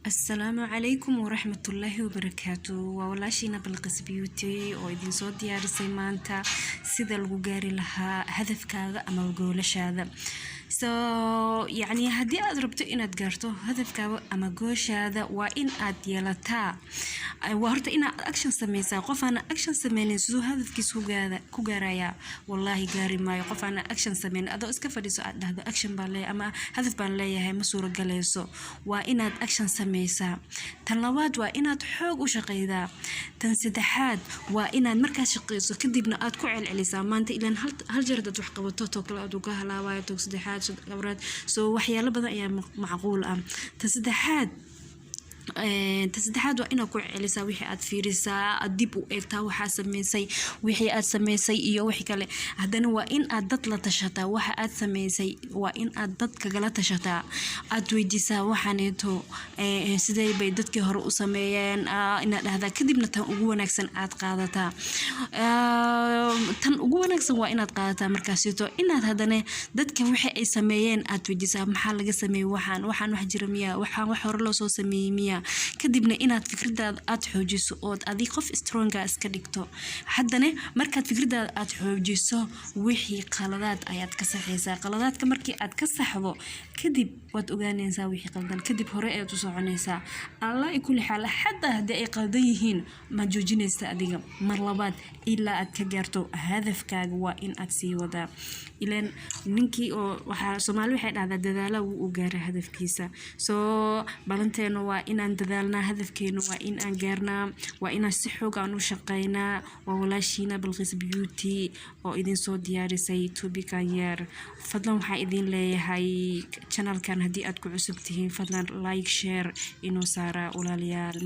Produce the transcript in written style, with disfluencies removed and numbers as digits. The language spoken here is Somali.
Asalaamu calaykum waraxmatullaahi wabarakaatu. Waa walaashiina Balqis Beauty oo idinsoo diyaarisay maanta sida lagu gaari lahaa hadafkaaga ama goolashaada. So yacni haddii aad rabto inaad gaarto hadafkaaga ama gooshaada, waa in aad yeelataa, waa horta inaad action sameysaa. Qof aan action sameynin siduu hadafkiisa ku gaarayaa? Wallaahi gaari maayo qof aan action sameynin. Adoo iska fadhiso aad dhahdo action baan leeyahay ama hadaf baan leeyahay, ma suuragaleyso. Waa inaad action sameysaa. Tan labaad, waa inaad xoog u shaqeydaa. Tan saddexaad, waa inaad markaad shaqeyso kadibna aad ku celcelisaa. Maanta ilaan hal jeer hadaad wax qabato, too kale aad uga halaabayo, toog saddexaad, afraad. So waxyaalo badan ayaa macquul ah. Ta saddexaad waa inaad ku celisaa wixii aad fiirisaa, aad dib u eegtaa waxaa sameysay, wixii aad sameysay iyo wixii kale. Haddana waa in aad dad la tashataa. Waxa aad sameysay waa in aad dad kagala tashataa, aad weydiisaa waxaaneeto sidee bay dadkii hore u sameeyeen inaad dhahdaa. Kadibna tan ugu wanaagsan aad qaadataa. Tan ugu wanaagsan waa inaad qaadataa. Markaasito inaad haddana dadka wixii ay sameeyeen aad weydiisaa: maxaa laga sameeyey waxaan? Waxaan wax jira miya? Waxaan wax hore loo soo sameeyey miya? Kadibna inaad fikradaada aad xoojiso ood adig qof strong-a iska dhigto. Haddana markaad fikradaada aad xoojiso, wixii qaladaad ayaad ka saxaysaa. Qaladaadka markii aad ka saxdo kadib, waad ogaanaysaa wixii qaldan. Kadib hore ayaad u soconaysaa. Allah kulli xaal, xataa haddii ay qaldan yihiin, ma joojinaysa adiga. Mar labaad, ilaa aad ka gaarto hadafkaaga waa in aad sii wadaa. Ilaan ninkii oo waxaa Soomaali waxay dhahdaa, dadaala wuu u gaaraa hadafkiisa. Soo balanteena waa inaan dadaalnaa, hadafkeena waa in aan gaarnaa, waa inaan si xoog aan u shaqeynaa. Waa walaashiina Balqiis Beauty oo idin soo diyaarisay topic-kan yeer. Fadlan waxaa idin leeyahay, channel-kan haddii aad ku cusub tihiin, fadlan like, share inuu saaraa, walaalayaal.